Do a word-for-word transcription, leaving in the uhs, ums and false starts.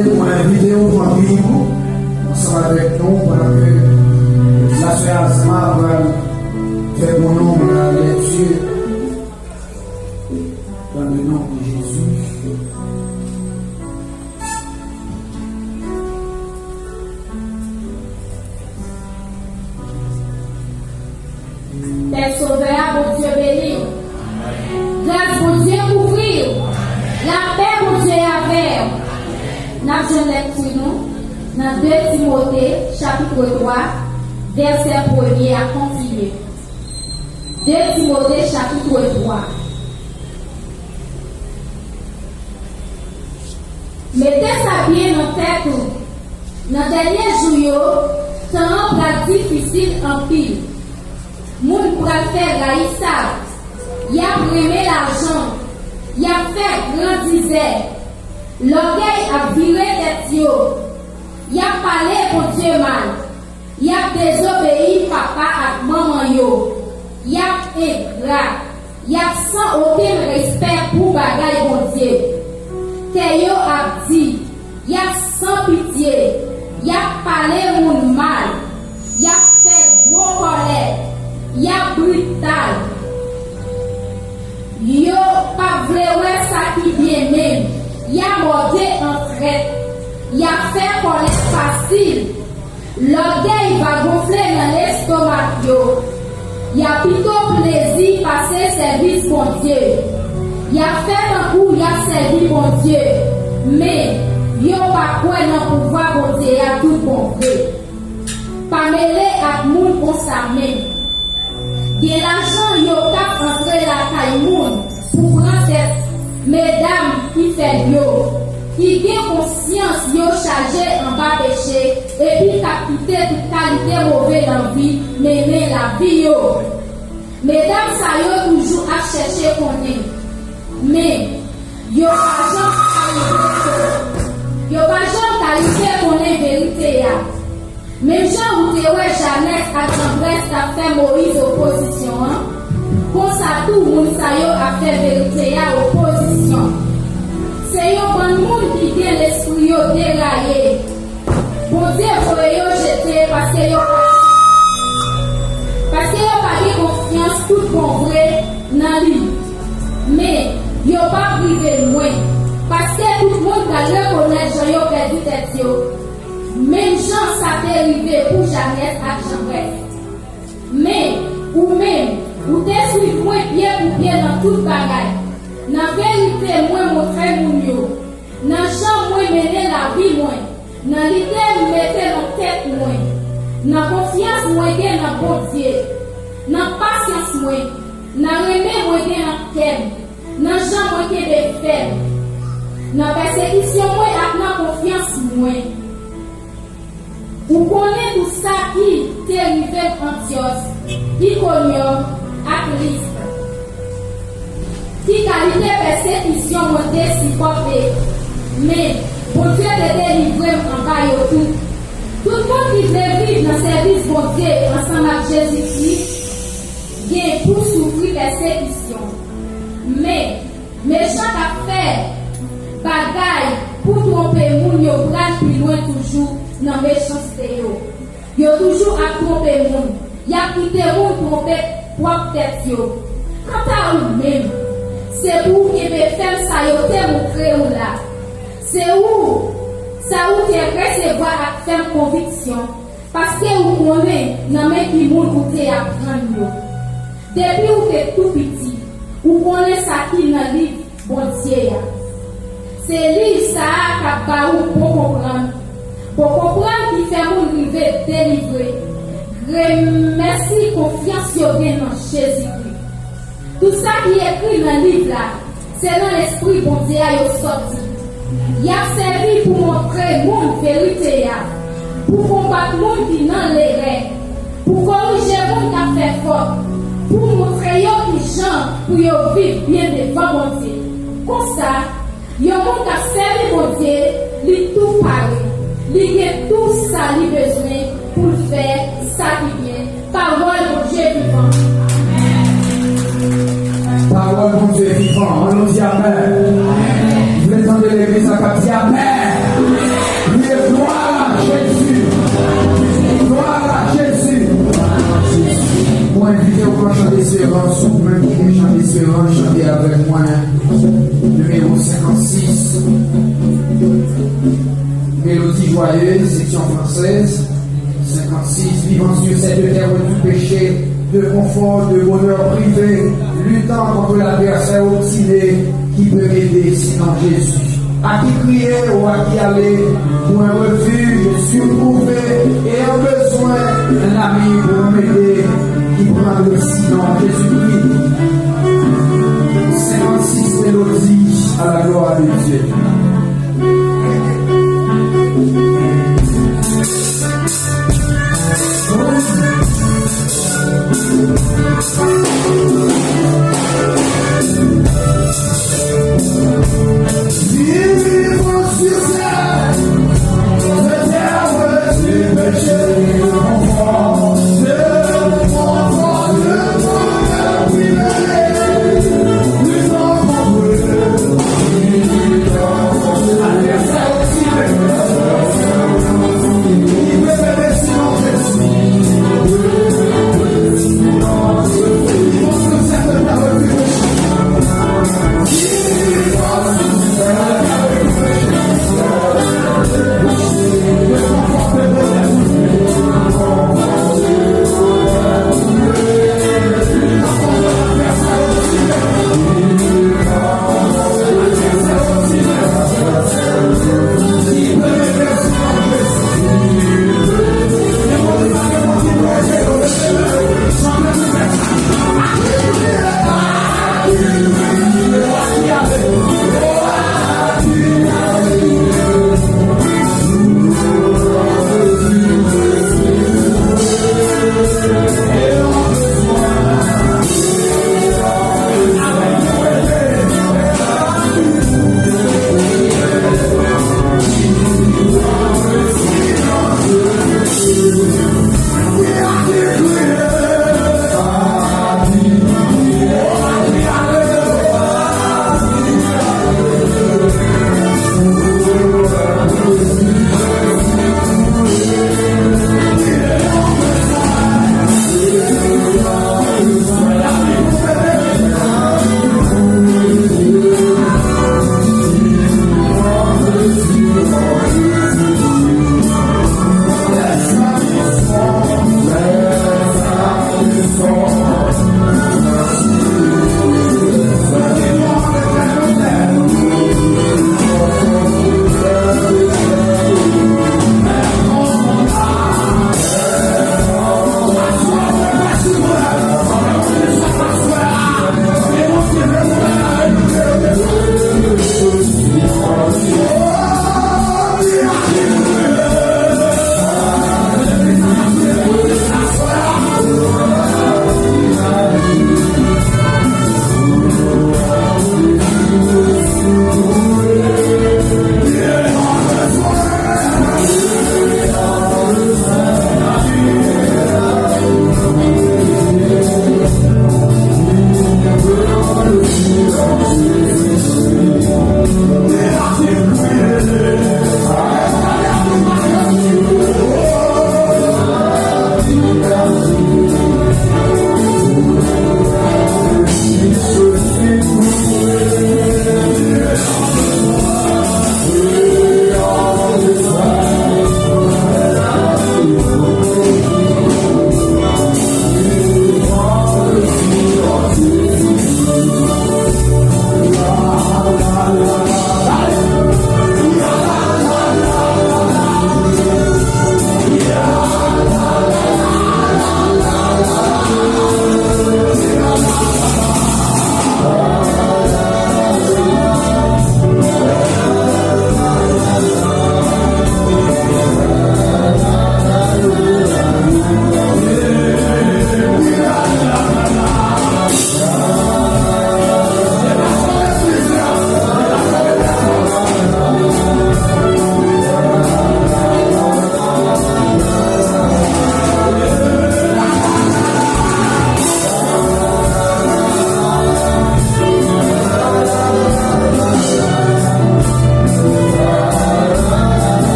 Mwen envite w pran Bib ou ansanm avèk nou pandan ke la sè Azma pral fè pou nou la lekti. Dans le nom de Jésus. Pè Sovè a, Bondye beni w. Gras Bondye kouvri w. Lapè Bondye avè w. N ap jwenn lekti nou nan de Timote, chapit twa, vèsè premye a kontinye. De Timote, chapit twa. Mete sa byen nan tèt ou. Nan dènye jou yo, tan an pral difisil anpil. Moun pral fè rayisab. Y ap renmen lajan. Y ap fè grandizè. Lògèy ap vire tèt yo. Y ap pale Bondye mal. Y ap dezobeyi papa ak manman yo. Y ap engra. Y ap san okenn respè pou bagay Bondye. Kè yo ap di, y ap san pitye. Y ap pale moun mal. Y ap fè gwo kòlè. Y ap brital. Yo p ap vle wè sa ki byen menm. Y ap ògye an trèt. Y ap fè kòlè fasil. Lògèy va gonfle nan lestomak yo. Y a pito plezi pase sèvis Bondye. Y ap fè tankou y ap sèvi Bondye, men yo pa kwè nan pouvwa Bondye a tout bon vre. Pa mele ak moun konsa menm. Gen lajan yo k ap antre lakay moun pou pran tèt medam ki fèb yo, ki gen konsyans yo chaje anba peche, epi k ap kite tout kalite move lanvi mennen lavi yo. Medam sa yo toujou ap chèche konnen, men yo pa janm ka rive, yo pa janm ka rive konnen verite a. Menm jan ou te wè Janès ak Janbrès t ap fè Moyiz opozisyon an, konsa tou moun sa yo ap fè verite a opozisyon. Se yon bann moun ki gen lespri yo deraye. Bondye voye yo jete paske yo pa, paske yo pa gen konfyans tout bon vre nan li. Men, yo p ap rive lwen, paske tout moun pral rekonèt jan yo pèdi tèt yo. Menm jan sa te rive pou Janès ak Janbrès. Men, ou menm, ou te swiv mwen pye pou pye nan tout bagay. Nan verite, mwen montre moun yo, nan jan mwen mennen lavi mwen, nan lide m mete nan tèt mwen, nan konfyans mwen gen nan Bondye, nan pasyans mwen, nan renmen mwen gen nan kè m, nan jan mwen kenbe fèm, nan pèsekisyon mwen ak nan konfyans mwen. Ou konnen tou sa ki te rive m Antyòs, Ikonyòm ak Lis. Ki kalite pèsekisyon mwen te sipòte, men Bondye te delivre m anba yo tout. Tout moun ki vle viv nan sèvis Bondye ansanm ak Jezikri gen pou soufri pèsekisyon. Men, mechan k ap fè bagay pou twonpe moun yo pral pi lwen toujou nan mechanste yo. Yo toujou ap twonpe moun. Y ap kite moun twonpe pwòp tèt yo. Kanta ou menm, se pou w kenbe fèm sa yo te montre w la. Se ou, sa ou te resevwa ak fèm konviksyon, paske ou konnen nan men ki moun ou te aprann yo. Depi ou te tou piti, ou konnen sa ki nan liv Bondye a. Se liv sa a k ap ba ou bon konprann. Bon konprann ki fè moun rive delivre. Gremèsi konfyans yo gen nan Jezikri. Tout sa ki ekri nan liv la, se nan Lespri Bondye a yo sòti. Y ap sèvi pou montre moun verite a, pou konbat moun ki nan lerè, pou korije moun k ap fè fòt, pou montre yo ki jan pou yo viv byen devan Bondye. Konsa, yon moun k ap sèvi Bondye, li tou pare. Li gen tou sa li bezwen pou l fè sa ki byen. Pawòl Bondye vivan. Pawòl Bondye vivan. Ann nou di amèn. Vle tande legliz la k ap di amèn. Esperans, chante avèk mwen. Nimewo senkannsis. Mélodie joyeuse, section française. Senkannsis. Vivant sur cette terre du péché, de confort, de bonheur privé, luttant contre l'adversaire obstiné qui peut m'aider sinon Jésus. À qui crier ou à qui aller pour un refuge surprouvé et un besoin, un ami pour m'aider qui prendrait sinon Jésus-Christ. Senkannsis. Mélodie à la gloire de Dieu.